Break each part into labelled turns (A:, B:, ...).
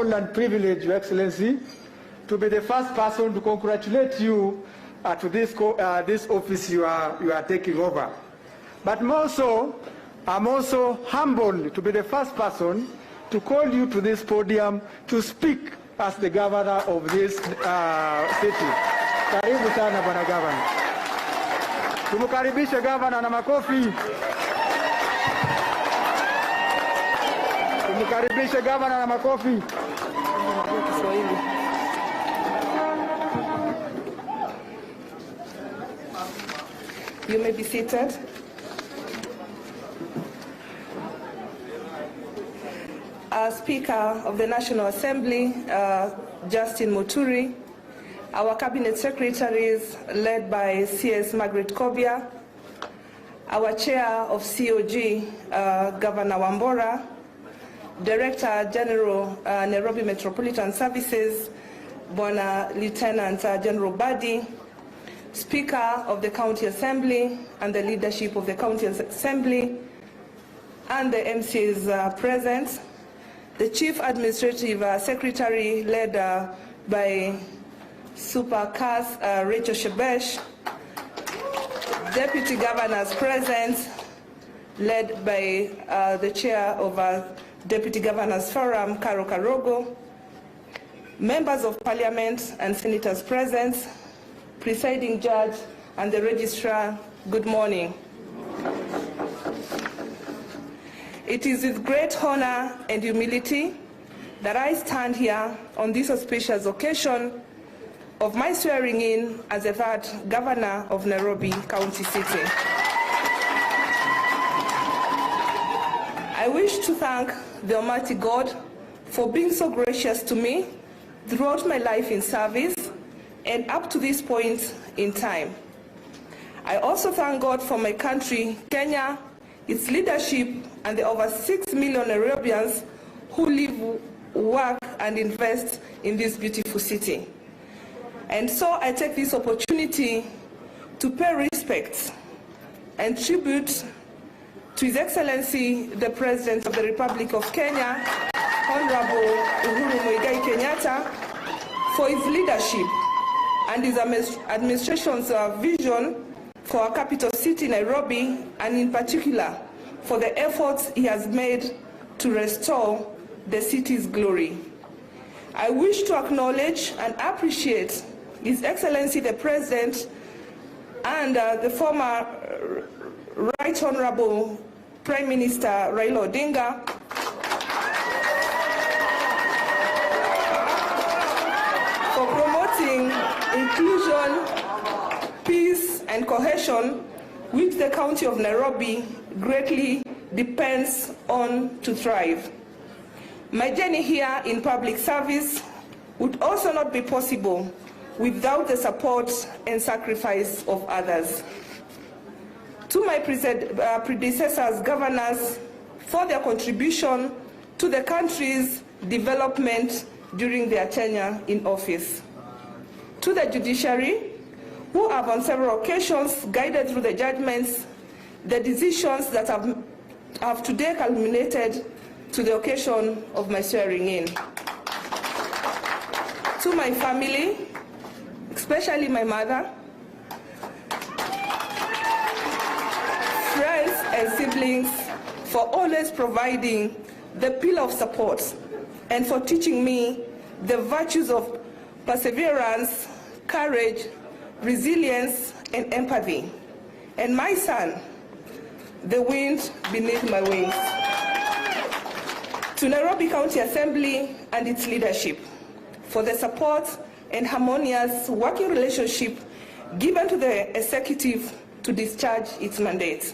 A: honor and privilege, Your Excellency, to be the first person to congratulate you to this office you are taking over. But more so, I'm also humbled to be the first person to call you to this podium to speak as the governor of this city. Karibu sana bwana governor. Tumukaribishe governor na makofi. Tumukaribishe governor na makofi.
B: You may be seated. Speaker of the National Assembly, Justin Muturi, our cabinet secretaries led by CS Margaret Kobia, our chair of COG, Governor Wambora, Director General Nairobi Metropolitan Services, Bwana Lieutenant General Badi, Speaker of the County Assembly and the leadership of the County Assembly, and the MCs present, the Chief Administrative Secretary led by Super CAS Rachel Shebesh, Deputy Governors present led by the Chair of Deputy Governors Forum, Karo Karogo, Members of Parliament and Senators present, Presiding Judge and the Registrar, good morning. It is with great honor and humility that I stand here on this auspicious occasion of my swearing in as the third governor of Nairobi County City. I wish to thank the Almighty God for being so gracious to me throughout my life in service and up to this point in time. I also thank God for my country, Kenya, its leadership, and the over 6 million Nairobians who live, work, and invest in this beautiful city. And so I take this opportunity to pay respect and tribute to His Excellency, the President of the Republic of Kenya, Honorable Uhuru Muigai Kenyatta, for his leadership and his administration's vision for our capital city, Nairobi, and in particular, for the efforts he has made to restore the city's glory. I wish to acknowledge and appreciate His Excellency the President and the former Right Honorable Prime Minister Raila Odinga for promoting inclusion, peace, and cohesion, which the County of Nairobi greatly depends on to thrive. My journey here in public service would also not be possible without the support and sacrifice of others. To my predecessors, governors, for their contribution to the country's development during their tenure in office. To the judiciary, who have on several occasions guided through the judgments the decisions that have today culminated to the occasion of my swearing in. To my family, especially my mother, friends and siblings, for always providing the pillar of support and for teaching me the virtues of perseverance, courage, resilience, and empathy. And my son, the wind beneath my wings. To Nairobi County Assembly and its leadership, for the support and harmonious working relationship given to the executive to discharge its mandate.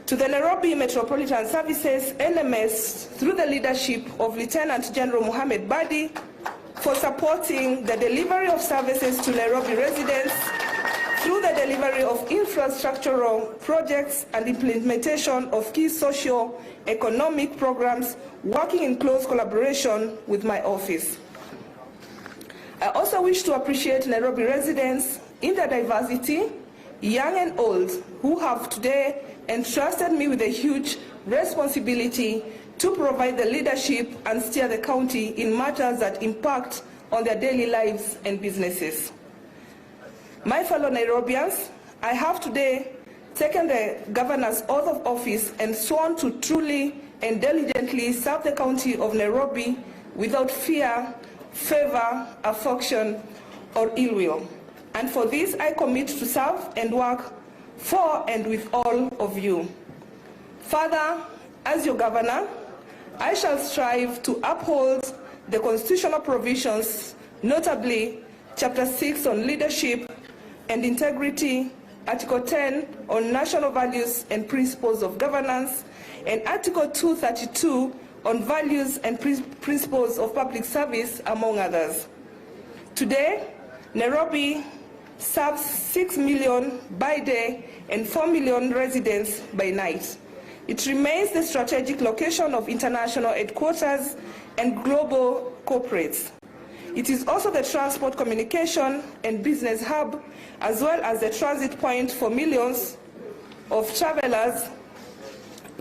B: To the Nairobi Metropolitan Services, NMS, through the leadership of Lieutenant General Mohammed Badi, for supporting the delivery of services to Nairobi residents through the delivery of infrastructural projects and implementation of key socio-economic programs, working in close collaboration with my office. I also wish to appreciate Nairobi residents in their diversity, young and old, who have today entrusted me with a huge responsibility to provide the leadership and steer the county in matters that impact on their daily lives and businesses. My fellow Nairobians, I have today taken the governor's oath of office and sworn to truly and diligently serve the county of Nairobi without fear, favor, affection, or ill will. And for this, I commit to serve and work for and with all of you. Further, as your governor, I shall strive to uphold the constitutional provisions, notably Chapter 6 on leadership and integrity, Article 10 on national values and principles of governance, and Article 232 on values and principles of public service, among others. Today, Nairobi serves 6 million by day and 4 million residents by night. It remains the strategic location of international headquarters and global corporates. It is also the transport, communication, and business hub, as well as the transit point for millions of travelers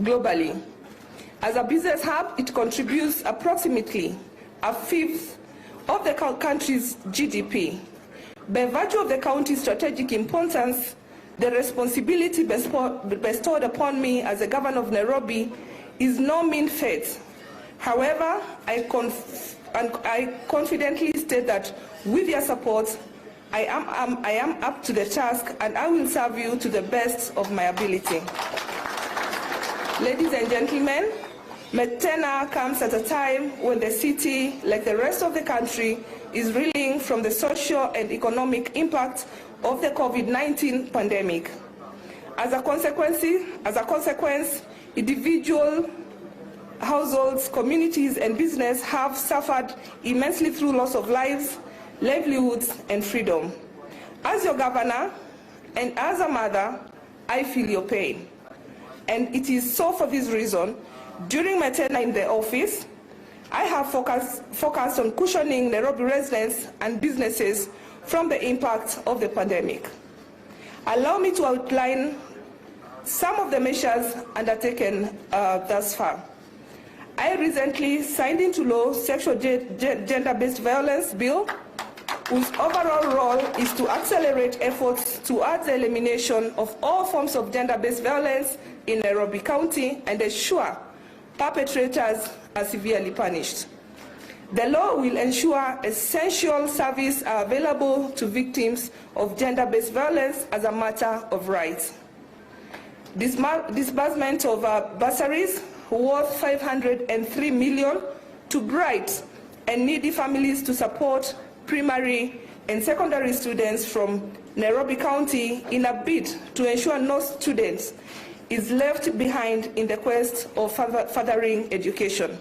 B: globally. As a business hub, it contributes approximately a fifth of the country's GDP. By virtue of the county's strategic importance, the responsibility bestowed upon me as the governor of Nairobi is no mean feat. However, I confidently state that with your support, I am up to the task, and I will serve you to the best of my ability. Ladies and gentlemen, my tenure comes at a time when the city, like the rest of the country, is reeling from the social and economic impact of the COVID-19 pandemic. As a consequence, individual households, communities, and business have suffered immensely through loss of lives, livelihoods, and freedom. As your governor and as a mother, I feel your pain. And it is so for this reason, during my tenure in the office, I have focused on cushioning Nairobi residents and businesses from the impact of the pandemic. Allow me to outline some of the measures undertaken thus far. I recently signed into law Sexual Gender-Based Violence Bill, whose overall role is to accelerate efforts towards the elimination of all forms of gender-based violence in Nairobi County and ensure perpetrators are severely punished. The law will ensure essential services are available to victims of gender-based violence as a matter of right. Disbursement of bursaries worth 503 million to bright and needy families to support primary and secondary students from Nairobi County in a bid to ensure no students is left behind in the quest of furthering education.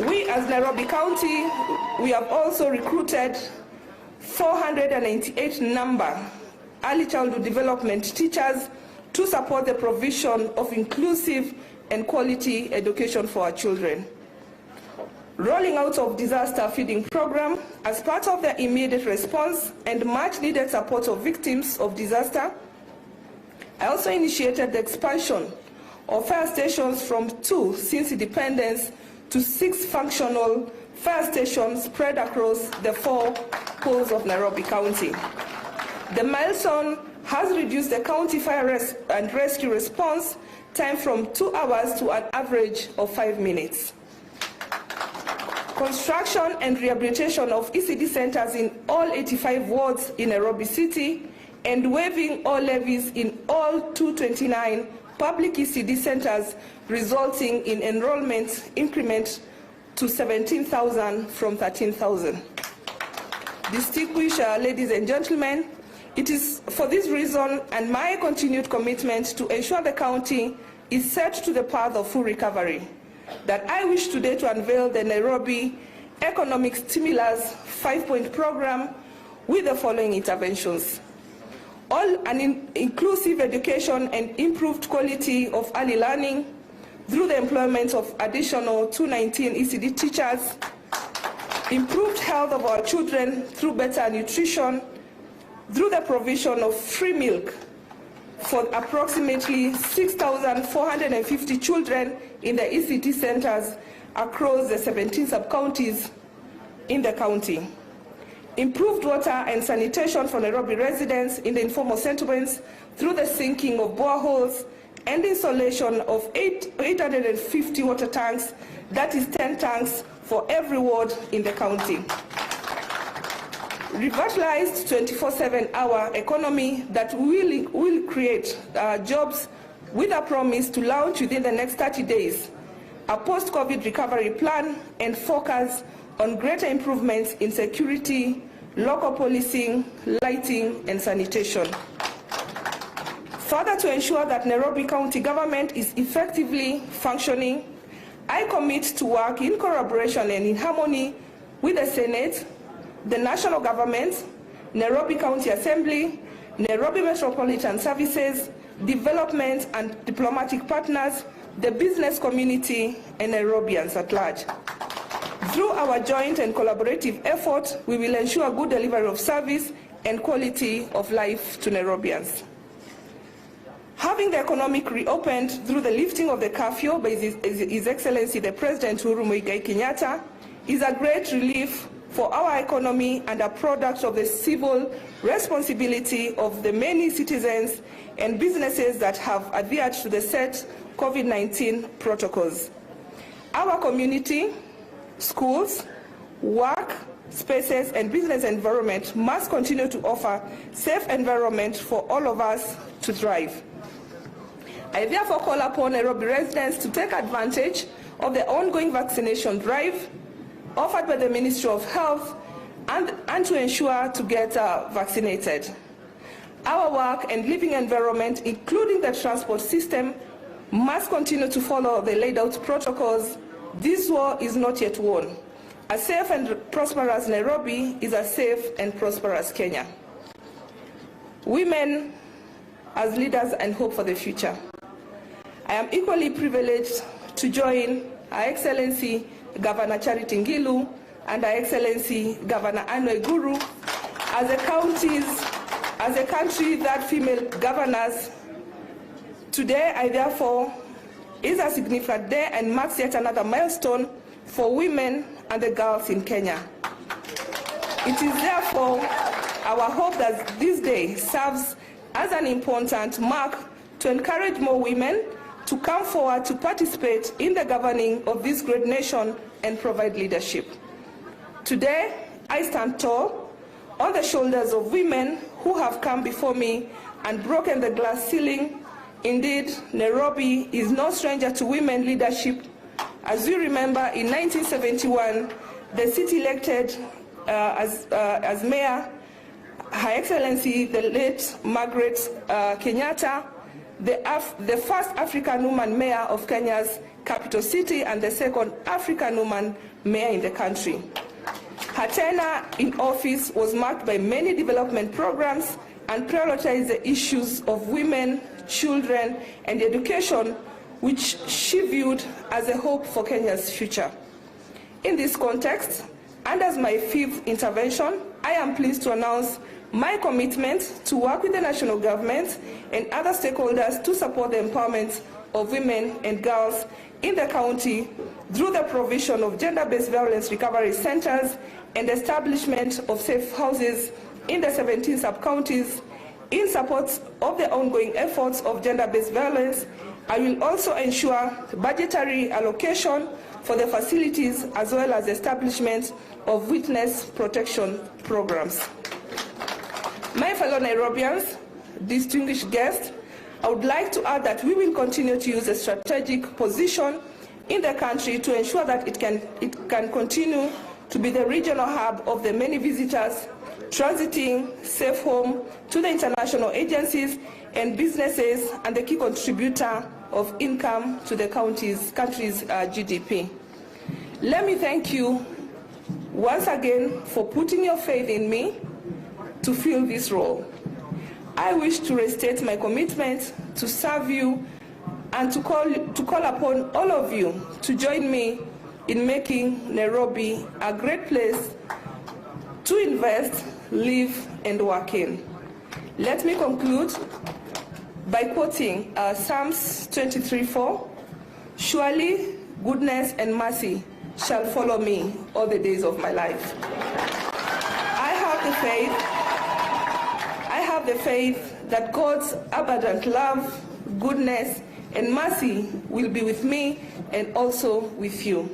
B: We as Nairobi County, we have also recruited 498 number early childhood development teachers to support the provision of inclusive and quality education for our children. Rolling out of disaster feeding program as part of the immediate response and much needed support of victims of disaster. I also initiated the expansion of fire stations from 2 since independence to 6 functional fire stations spread across the 4 poles of Nairobi County. The milestone has reduced the county fire and rescue response time from 2 hours to an average of 5 minutes. Construction and rehabilitation of ECD centers in all 85 wards in Nairobi City and waiving all levies in all 229 public ECD centers, resulting in enrollment increment to 17,000 from 13,000. Distinguished ladies and gentlemen, it is for this reason and my continued commitment to ensure the county is set to the path of full recovery that I wish today to unveil the Nairobi Economic Stimulus 5-point program with the following interventions. All an inclusive education and improved quality of early learning through the employment of additional 219 ECD teachers, improved health of our children through better nutrition, through the provision of free milk for approximately 6,450 children in the ECT centers across the 17 sub-counties in the county. Improved water and sanitation for Nairobi residents in the informal settlements through the sinking of boreholes and installation of 850 water tanks, that is 10 tanks for every ward in the county. Revitalized 24/7-hour economy that will create jobs with a promise to launch within the next 30 days, a post-COVID recovery plan, and focus on greater improvements in security, local policing, lighting, and sanitation. Further, to ensure that Nairobi County government is effectively functioning, I commit to work in collaboration and in harmony with the Senate, the national government, Nairobi County Assembly, Nairobi Metropolitan Services, development and diplomatic partners, the business community, and Nairobians at large. Through our joint and collaborative effort, we will ensure good delivery of service and quality of life to Nairobians. Having the economic reopened through the lifting of the curfew by His Excellency the President Uhuru Muigai Kenyatta is a great relief for our economy and a product of the civil responsibility of the many citizens and businesses that have adhered to the set COVID-19 protocols. Our community, schools, work spaces, and business environment must continue to offer safe environment for all of us to thrive. I therefore call upon Nairobi residents to take advantage of the ongoing vaccination drive offered by the Ministry of Health and to ensure to get vaccinated. Our work and living environment, including the transport system, must continue to follow the laid out protocols. This war is not yet won. A safe and prosperous Nairobi is a safe and prosperous Kenya. Women as leaders and hope for the future. I am equally privileged to join Her Excellency Governor Charity Ngilu and Her Excellency Governor Anne Waiguru as a country that female governors. Today, I therefore is a significant day and marks yet another milestone for women and the girls in Kenya. It is therefore our hope that this day serves as an important mark to encourage more women to come forward to participate in the governing of this great nation and provide leadership. Today, I stand tall on the shoulders of women who have come before me and broken the glass ceiling. Indeed, Nairobi is no stranger to women leadership. As you remember, in 1971, the city elected as mayor Her Excellency the late Margaret Kenyatta, the first African woman mayor of Kenya's capital city and the second African woman mayor in the country. Her tenure in office was marked by many development programs and prioritized the issues of women, children, and education, which she viewed as a hope for Kenya's future. In this context, and as my fifth intervention, I am pleased to announce my commitment to work with the national government and other stakeholders to support the empowerment of women and girls in the county through the provision of gender-based violence recovery centers and establishment of safe houses in the 17 sub-counties. In support of the ongoing efforts of gender-based violence, I will also ensure budgetary allocation for the facilities as well as establishment of witness protection programs. My fellow Nairobians, distinguished guests, I would like to add that we will continue to use a strategic position in the country to ensure that it can continue to be the regional hub of the many visitors transiting safe home to the international agencies and businesses and the key contributor of income to the country's GDP. Let me thank you once again for putting your faith in me to fill this role. I wish to restate my commitment to serve you and to call upon all of you to join me in making Nairobi a great place to invest, live, and work in. Let me conclude by quoting Psalms 23:4, surely goodness and mercy shall follow me all the days of my life. I have the faith that God's abundant love, goodness, and mercy will be with me and also with you.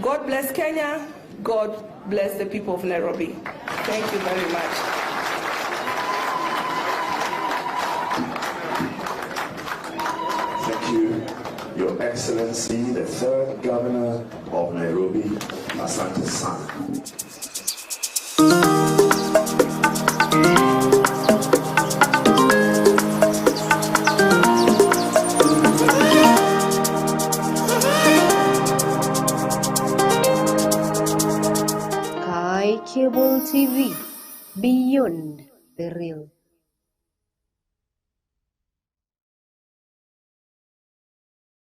B: God bless Kenya. God bless the people of Nairobi. Thank you very much.
C: Thank you, Your Excellency, the third Governor of Nairobi, Asante Sana.
D: Cable TV, beyond the real.